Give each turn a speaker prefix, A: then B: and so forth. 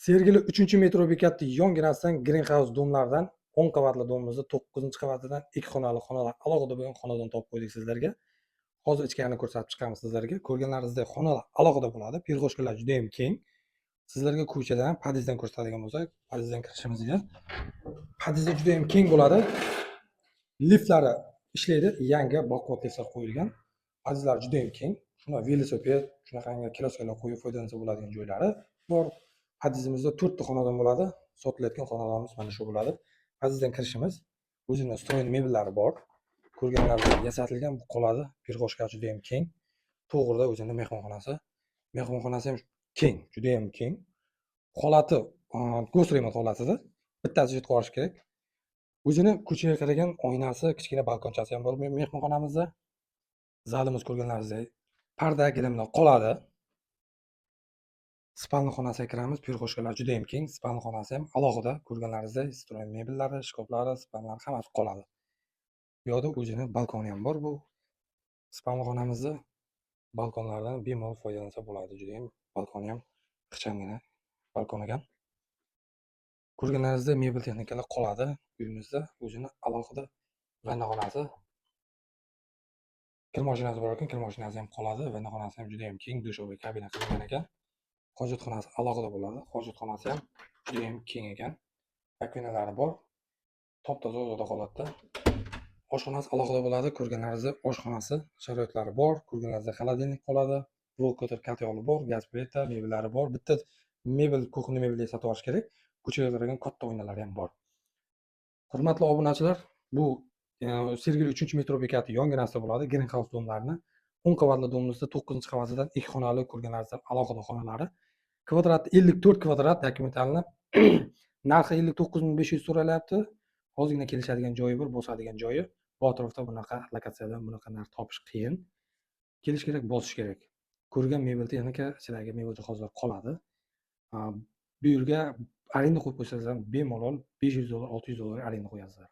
A: Sergeli 3-metro bekati yonginasidan Green House дом lardan, 10 qavatli дом imizni 9-qavatidan 2 xonali xonalar alohida bo'lgan xonadon topib qo'ydik sizlarga. Hozir ichkarini ko'rsatib chiqamiz sizlarga. Ko'rganlaringizdek, xonalar alohida bo'ladi. Прихожка lar juda ham keng. Sizlarga ko'chadan, podyezddan ko'rsatadigan bo'lsak, podyezddan kirishimizga podyezd juda ham keng bo'ladi. Liftlari ishlaydi, yangi, baquvvat liftlar qo'yilgan. Podyezdlar juda ham keng. Shuna velosiped, shunaqangi kolyaskalar qo'yib foydalansa bo'ladigan joylari bor. Podyezdimizda to'rtta xonadon bo'ladi. Sotilayotgan xonadonimiz mana shu bo'ladi. Podyezddan kirishimiz, o'zini встроенный mebellari bor. Ko'rganlaringizdek, yasatilgan bu qoladi. Прихожка juda ham keng. To'g'rida o'zini mehmonxonasi. Mehmonxonasi ham keng, juda ham keng. Holati госремонт holatida. Bittasi yetib borish kerak. O'zini ko'chaga qaragan oynasi, kichkina balkonchasi ham bor mehmonxonamizda. Zalimiz, ko'rganlaringizdek, parda, gilamlar qoladi. Спальный xonasiga kiramiz. Прихожка lar juda ham keng. Спальный xonasi ham alohida, ko'rganlaringizdek, встроенный mebellari, shkaflari, спальный lari hammasi qoladi. Bu yoqda o'zini balkoni ham bor bu спальный xonamizda. Balkonlardan bemalol foydalansa bo'ladi. Juda ham balkoni ham ixchamgina balkon ekan. Ko'rganlaringizdek, mebel texnikalar qoladi uyimizda. O'zini alohida vanna xonasi. Kir mashinasi bor ekan, kir mashinasi ham qoladi. Vanna xonasi ham juda ham keng, душевой kabina qilingan ekan. Hojatxonasi alohida bo'ladi. Hojatxonasi ham juda ham keng ekan. Rakovinalari bor. Top-toza, ozoda holatda. Oshxonasi alohida bo'ladi. Ko'rganlaringizdek, oshxonasi sharoitlari bor. Ko'rganlaringizdek, холодильник qoladi. Блок котёл i bor, gaz plita, mebellari bor. Bitta mebel, кухонный mebel sotib olish kerak. Ko'chaga qaragan katta oynalari ham bor. Hurmatli obunachilar, bu Sergeli 3-metro bekati yonginasida bo'ladi. Green House дом larini 10 qavatli дом imizda 9-qavatidan 2 xonali, ko'rganlaringizdek, alohida xonalari. Kvadrati 54 kvadrat документальный. Narxi 59 500 so'ralyapti. Ozgina kelishadigan joyi bor, bosadigan joyi. Bu atrofda bunaqa lokatsiyadan bunaqa narx topish qiyin. Kelish kerak, bosish kerak. Ko'rgan mebel texnika, ichidagi mebel jihozlar qoladi. Bu yerga arenda qo'yib qo'ysangiz ham bemalol 500 dollar, 600 dollar arenda qo'yasizlar.